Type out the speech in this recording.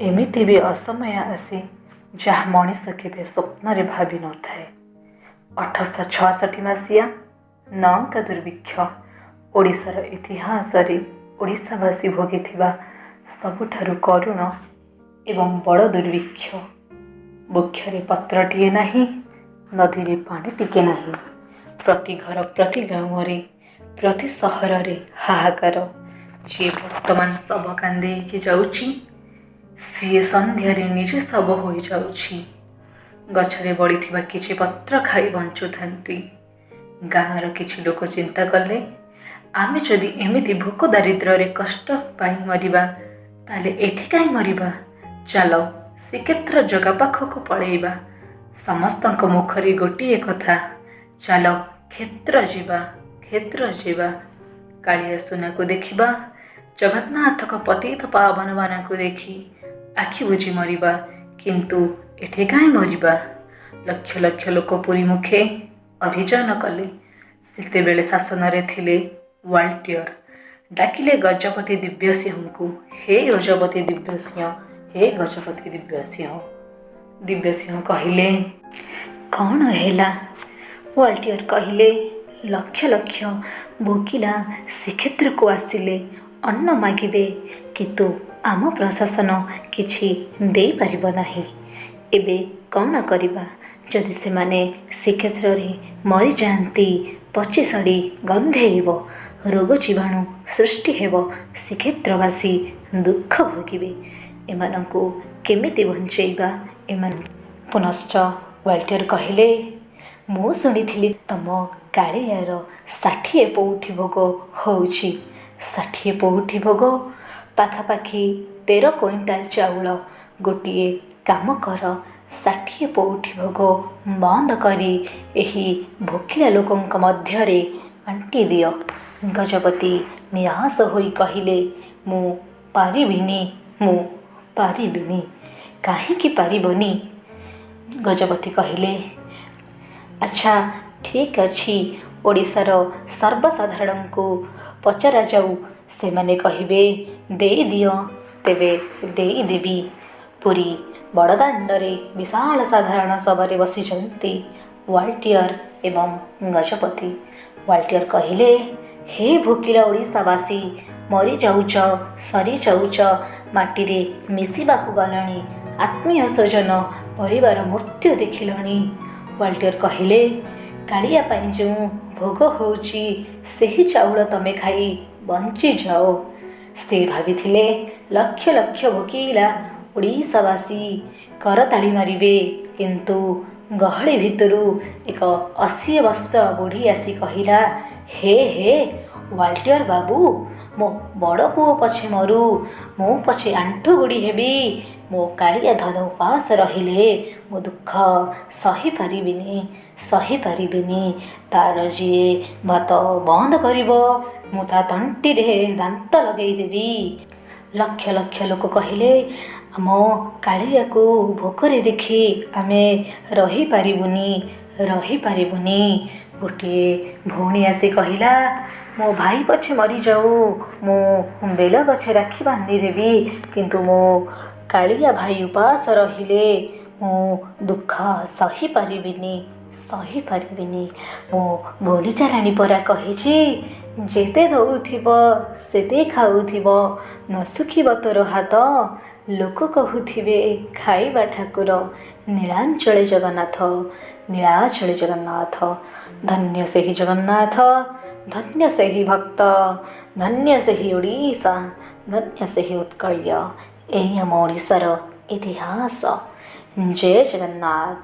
ଏମିତି ବି ଅସମୟ ଆସେ, ଯାହା ମଣିଷ କେବେ ସ୍ୱପ୍ନରେ ଭାବି ନଥାଏ। 1866 ମସିହା ନଅଙ୍କ ଦୁର୍ଭିକ୍ଷ ଓଡ଼ିଶାର ଇତିହାସରେ ଓଡ଼ିଶାବାସୀ ଭୋଗିଥିବା ସବୁଠାରୁ କରୁଣ ଏବଂ ବଡ଼ ଦୁର୍ଭିକ୍ଷ। ବୃକ୍ଷରେ ପତ୍ରଟିଏ ନାହିଁ, ନଦୀରେ ପାଣି ଟିକେ ନାହିଁ। ପ୍ରତି ଘର, ପ୍ରତି ଗାଁରେ, ପ୍ରତି ସହରରେ ହାହାକାର। ଯିଏ ବର୍ତ୍ତମାନ ଶବ କାନ୍ଦେଇକି ଯାଉଛି, ସିଏ ସନ୍ଧ୍ୟାରେ ନିଜେ ଶବ ହୋଇଯାଉଛି। ଗଛରେ ବଳିଥିବା କିଛି ପତ୍ର ଖାଇ ବଞ୍ଚୁଥାନ୍ତି। ଗାଁର କିଛି ଲୋକ ଚିନ୍ତା କଲେ, ଆମେ ଯଦି ଏମିତି ଭୋକ ଦାରିଦ୍ର୍ୟରେ କଷ୍ଟ ପାଇ ମରିବା, ତାହେଲେ ଏଠି କାହିଁ ମରିବା? ଚାଲ ଶ୍ରୀକ୍ଷେତ୍ର ଜଗା ପାଖକୁ ପଳେଇବା। ସମସ୍ତଙ୍କ ମୁଖରେ ଗୋଟିଏ କଥା, ଚାଲ କ୍ଷେତ୍ର ଯିବା, କ୍ଷେତ୍ର ଯିବା, କାଳିଆ ସୁନାକୁ ଦେଖିବା, ଜଗନ୍ନାଥଙ୍କ ପତିତ ପାବନମାନଙ୍କୁ ଦେଖି ଆଖି ବୁଜି ମରିବା, କିନ୍ତୁ ଏଠି କାହିଁ ମରିବା? ଲକ୍ଷ ଲକ୍ଷ ଲୋକ ପୁରୀ ମୁଖେ ଅଭିଯାନ କଲେ। ସେତେବେଳେ ଶାସନରେ ଥିଲେ ୱାଲ୍ଟିୟର। ଡାକିଲେ ଗଜପତି ଦିବ୍ୟସିଂହଙ୍କୁ, ହେ ଗଜପତି ଦିବ୍ୟସିଂହ, ହେ ଗଜପତି ଦିବ୍ୟସିଂହ। ଦିବ୍ୟସିଂହ କହିଲେ, କ'ଣ ହେଲା? ୱାଲ୍ଟିୟର କହିଲେ, ଲକ୍ଷ ଲକ୍ଷ ଭୋକିଲା ଶ୍ରୀକ୍ଷେତ୍ରକୁ ଆସିଲେ, ଅନ୍ନ ମାଗିବେ, କିନ୍ତୁ ଆମ ପ୍ରଶାସନ କିଛି ଦେଇପାରିବ ନାହିଁ। ଏବେ କ'ଣ କରିବା? ଯଦି ସେମାନେ ଶ୍ରୀକ୍ଷେତ୍ରରେ ମରିଯାଆନ୍ତି, ପଚିସଢ଼ି ଗନ୍ଧେଇବ, ରୋଗ ଜୀବାଣୁ ସୃଷ୍ଟି ହେବ, ଶ୍ରୀକ୍ଷେତ୍ରବାସୀ ଦୁଃଖ ଭୋଗିବେ। ଏମାନଙ୍କୁ କେମିତି ବଞ୍ଚେଇବା? ଏମାନେ ପୁନଶ୍ଚ ୱାଲ୍ଟିୟର କହିଲେ, ମୁଁ ଶୁଣିଥିଲି ତମ କାଳିଆର 60 ପଉଠି ଭୋଗ ହେଉଛି। 60 ପଉଠି ଭୋଗ ପାଖାପାଖି 13 କୁଇଣ୍ଟାଲ ଚାଉଳ। ଗୋଟିଏ କାମ କର, 60 ପଉଠି ଭୋଗ ବନ୍ଦ କରି ଏହି ଭୋକିଲା ଲୋକଙ୍କ ମଧ୍ୟରେ ବାଣ୍ଟି ଦିଅ। ଗଜପତି ନିରାଶ ହୋଇ କହିଲେ, ମୁଁ ପାରିବିନି, ମୁଁ ପାରିବିନି। କାହିଁକି ପାରିବନି? ଗଜପତି କହିଲେ, ଆଚ୍ଛା ଠିକ୍ ଅଛି, ଓଡ଼ିଶାର ସର୍ବସାଧାରଣଙ୍କୁ ପଚରାଯାଉ, ସେମାନେ କହିବେ ଦେଇଦିଅ, ତେବେ ଦେଇଦେବି। ପୁରୀ ବଡ଼ଦାଣ୍ଡରେ ବିଶାଳ ସାଧାରଣ ସଭାରେ ବସିଛନ୍ତି ୱାଲ୍ଟିୟର ଏବଂ ଗଜପତି। ୱାଲ୍ଟିୟର କହିଲେ, ହେ ଭୋକିଲା ଓଡ଼ିଶାବାସୀ, ମରିଯାଉଛ, ସରିଯାଉଛ, ମାଟିରେ ମିଶିବାକୁ ଗଲଣି, ଆତ୍ମୀୟ ସ୍ୱଜନ ପରିବାର ମୃତ୍ୟୁ ଦେଖିଲଣି। ୱାଲ୍ଟିୟର କହିଲେ, କାଳିଆ ପାଇଁ ଯେଉଁ ଭୋଗ ହେଉଛି, ସେହି ଚାଉଳ ତମେ ଖାଇ ବଞ୍ଚିଯାଅ। ସେ ଭାବିଥିଲେ ଲକ୍ଷ ଲକ୍ଷ ଭୋକିଲା ଓଡ଼ିଶାବାସୀ କରତାଳି ମାରିବେ, କିନ୍ତୁ ଗହଳି ଭିତରୁ ଏକ 80 ବର୍ଷ ବୁଢ଼ୀ ଆସି କହିଲା, ହେ ହେ ୱାଲ୍ଟିୟର ବାବୁ, ମୋ ବଡ଼ ପୁଅ ପଛେ ମରୁ, ମୁଁ ପଛେ ଆଣ୍ଠୁ ଗୁଡ଼ି ହେବି, ମୋ କାଳିଆ ଧନ ଉପାସ ରହିଲେ ମୁଁ ଦୁଃଖ ସହିପାରିବିନି, ସହିପାରିବିନି। ତାର ଯିଏ ଭାତ ବନ୍ଦ କରିବ, ମୁଁ ତା ତଣ୍ଟିରେ ଦାନ୍ତ ଲଗେଇଦେବି। ଲକ୍ଷ ଲକ୍ଷ ଲୋକ କହିଲେ, ଆମ କାଳିଆକୁ ଭୋକରେ ଦେଖି ଆମେ ରହିପାରିବୁନି, ରହିପାରିବୁନି। ଗୋଟିଏ ଭଉଣୀ ଆସି କହିଲା, ମୋ ଭାଇ ପଛେ ମରିଯାଉ, ମୁଁ ବେଲ ଗଛରେ ରାକ୍ଷୀ ବାନ୍ଧିଦେବି, କିନ୍ତୁ ମୋ କାଳିଆ ଭାଇ ଉପାସ ରହିଲେ ମୁଁ ଦୁଃଖ ସହିପାରିବିନି, ସହିପାରିବିନି। ମୁଁ ଗୁଣ୍ଡିଚା ରାଣୀ ପରା କହିଛି, ଯେତେ ଦଉଥିବ ସେତେ ଖାଉଥିବ, ନ ଶୁଖିବ ତୋର ହାତ, ଲୋକ କହୁଥିବେ ଖାଇବା ଠାକୁର। ନୀଳାଞ୍ଚଳେ ଜଗନ୍ନାଥ, ନୀଳାଚଳେ ଜଗନ୍ନାଥ। ଧନ୍ୟ ସେହି ଜଗନ୍ନାଥ, ଧନ୍ୟ ସେହି ଭକ୍ତ, ଧନ୍ୟ ସେହି ଓଡ଼ିଶା, ଧନ୍ୟ ସେହି ଉତ୍କଳୀୟ। ଏହି ଆମ ଓଡ଼ିଶାର ଇତିହାସ। ଜୟ ଜଗନ୍ନାଥ।